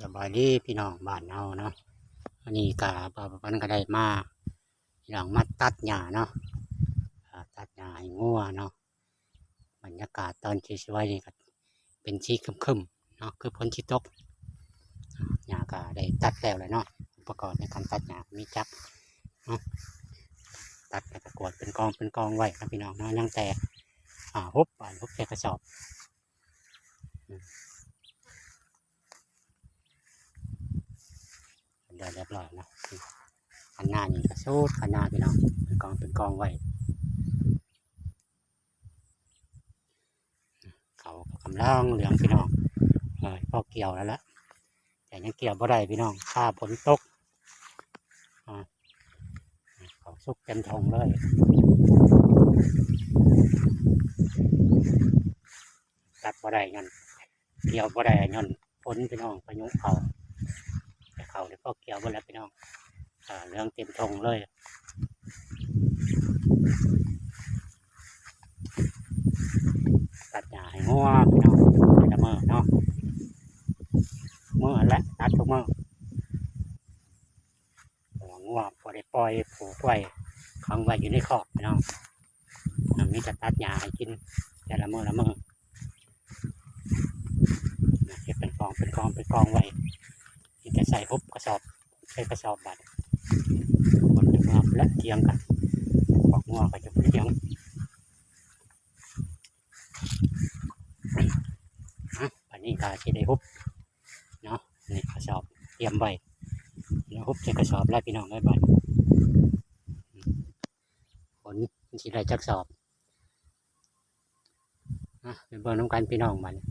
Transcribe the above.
ສະບາຍດີພີ່ນ້ອງບ້ານເຮົາເນາະ. ອັນນີ້ກະບ່າວປະພັນກະໄດ້ມາ ພີ່ນ້ອງ ມາຕັດຫຍ້າເນາະ, ຕັດຫຍ້າໃຫ້ງົວເນາະ. ບັນຍາກາດຕອນສວຍໆນີ້ກະເປັນສີຄຶ້ມໆເນາະ ຄືຝົນຊິຕົກ. ຫຍ້າກະໄດ້ຕັດແລ້ວແຫຼະເນາະ, ອຸປະກອນໃນການຕັດຫຍ້າມີຈັກເນາະ, ຕັດແລ້ວກະກວດເປັນກອງເປັນກອງໄວ້ເນາະ ພີ່ນ້ອງເນາະ. ຍັງແຕ່ ອາ ຫົບ ອາ ຫົບໃສ່ກະສອບ ໄດ້ຮຽບຮ້ອຍເນາະ. ຄັນນານີ້ກະສູດຄັນນາ ພີ່ນ້ອງ ເປັນກອງເປັນກອງໄວ້. ເຂົ້າກຳລັງເຫຼືອງ ພີ່ນ້ອງ, ພໍກ່ຽວແລ້ວລະ ແຕ່ຍັງກ່ຽວບໍ່ໄດ້ ພີ່ນ້ອງ ຟ້າຝົນຕົກ. ອາ ເຂົ້າສຸກເຕັມທົ່ງເລີຍ, ຕັດບໍ່ໄດ້ຍ້ອນ ກ່ຽວບໍ່ໄດ້ຍ້ອນຝົນ ພີ່ນ້ອງ, ພາຍຸເຂົ້າ. ແຕ່ເຂົ້ານີ້ພໍກ່ຽວເບິດແລ້ວ ພີ່ນ້ອງ, ເຫຼືອງເຕັມທົ່ງເລີຍ. ຕັດຫຍ້າໃຫ້ງົວ ພີ່ນ້ອງ ແຕ່ລະມື້ເນາະ, ມື້ແຫຼະ ຕັດທຸກມື້. ເພາະວ່າງົວບໍ່ໄດ້ປ່ອຍຜູກໄວ້ ຂັງໄວ້ຢູ່ໃນຄອກ ພີ່ນ້ອງ, ມີແຕ່ຕັດຫຍ້າໃຫ້ກິນແຕ່ລະມື້ລະມື້. ເກັບເປັນກອງເປັນກອງເປັນກອງໄວ້, ມີແຕ່ໃສ່ຫົບກະສອບ ໃສ່ກະສອບ. ບາດນີ້ຄົນຈະມາແລະຖຽງກັນ, ຄອກງົວກະຢູ່ຖຽງ. ອາ ບາດນີ້ກະຊິໄດ້ຫົບເນາະ, ນີ້ກະສອບຕຽມໄວ້ ແລ້ວຫົບໃສ່ກະສອບແລ້ວ ພີ່ນ້ອງເອີຍ. ບາດນີ້ຝົນຊິໄດ້ຈັກສອບ ອາ ໄປເບິ່ງນຳກັນ ພີ່ນ້ອງ. ບາດນີ້